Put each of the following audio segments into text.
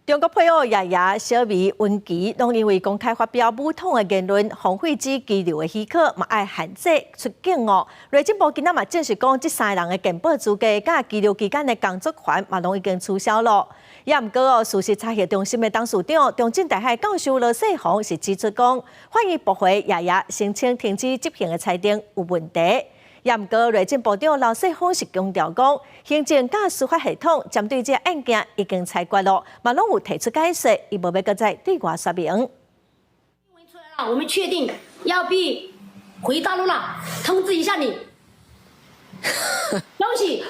中國配偶爺爺小美溫琪，攏因為公開發表武統的言論，予廢止羈留的許可，嘛愛限制出境哦。內政部今仔嘛證實講，這三个人的健保資格佮羈留期間的工作權嘛，攏已經取消咯。也毋過哦，事實查核中心的董事長中正大學教授羅世宏是指出講，法院駁回爺爺申請停止執行的裁定有問題。也毋過，內政部長劉世芳是強調講，行政佮司法系統針對這個案件已經裁決咯，嘛攏有提出解釋，伊無欲閣再對外說明。我們確定要被回大陸了，通知一下你。恭喜！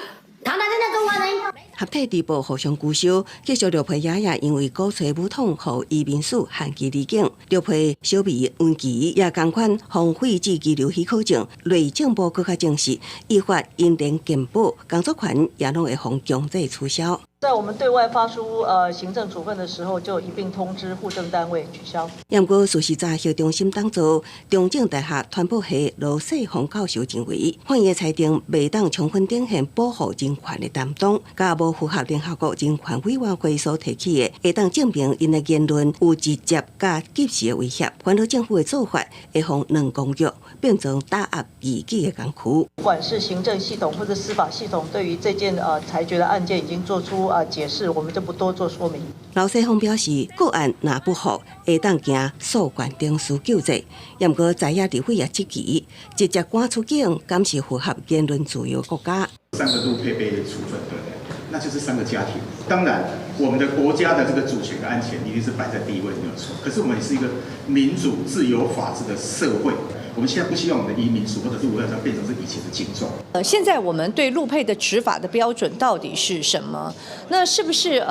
堂堂正正中國人。合體直播互相勾銷，繼續綠皮爺爺因為鼓吹武統，予移民署限期離境。綠皮小美溫琪也仝款予廢止羈留許可證，內政部閣較證實，依法𪜶連健保工作權也攏會予強制取消。在我們對外發出行政處分的時候，就一併通知戶政單位取消。毋過事實查核中心董座中正大學傳播系羅世宏教授認為，法院的裁定袂當充分展現保護人權的擔當，佮無符合聯合國人權委員會所提起的，會當證明𪜶的言論有直接佮及時的威脅。煩惱政府的做法會予兩公約變成打壓異己的工具。不管是行政系統或者司法系統，對於這件裁決的案件已經做出解釋，我們就不多做說明。劉世芳表示，個案若不服，會當行訴願程序救濟。毋過在野立委也質疑，直接趕出境，敢是符合言論自由國家？三個陸配被處分，對不對？那就是三個家庭。當然，我們的國家的這個主權跟安全一定是擺在第一位，沒有錯。可是我們也是一個民主、自由、法治的社會。我們現在不希望我們的移民署或者陸配變成是以前的情狀。現在我們對陸配的執法的標準到底是什麼？那是不是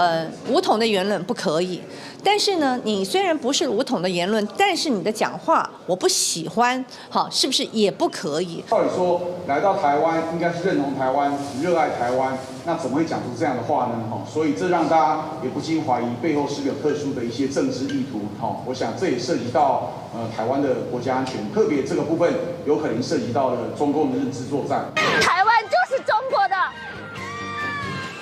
武統的言論不可以？但是呢，你雖然不是武統的言論，但是你的講話我不喜歡，好，是不是也不可以？照理說，來到台灣應該是認同台灣、熱愛台灣，那怎麼會講出這樣的話呢？哈，所以這讓大家也不禁懷疑背後是不是有特殊的一些政治意圖？哈，我想這也涉及到台灣的國家安全，特別這個部分有可能涉及到了中共的認知作戰。台灣就是中國的，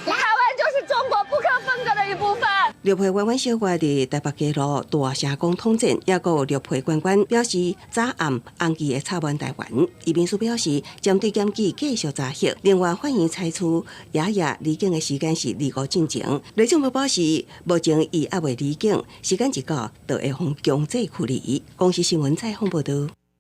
台灣就是中國不可分割的一部分。綠皮彎彎小月佇台北街路大聲公統戰，抑閣有綠皮官員表示早暗紅旗會插滿台灣。移民署表示，針對檢舉繼續查核。另外，法院裁處爺爺離境的時間是25進前。內政部表示，目前伊猶未離境，時間一到，就會予強制驅離。公視新聞採訪報導。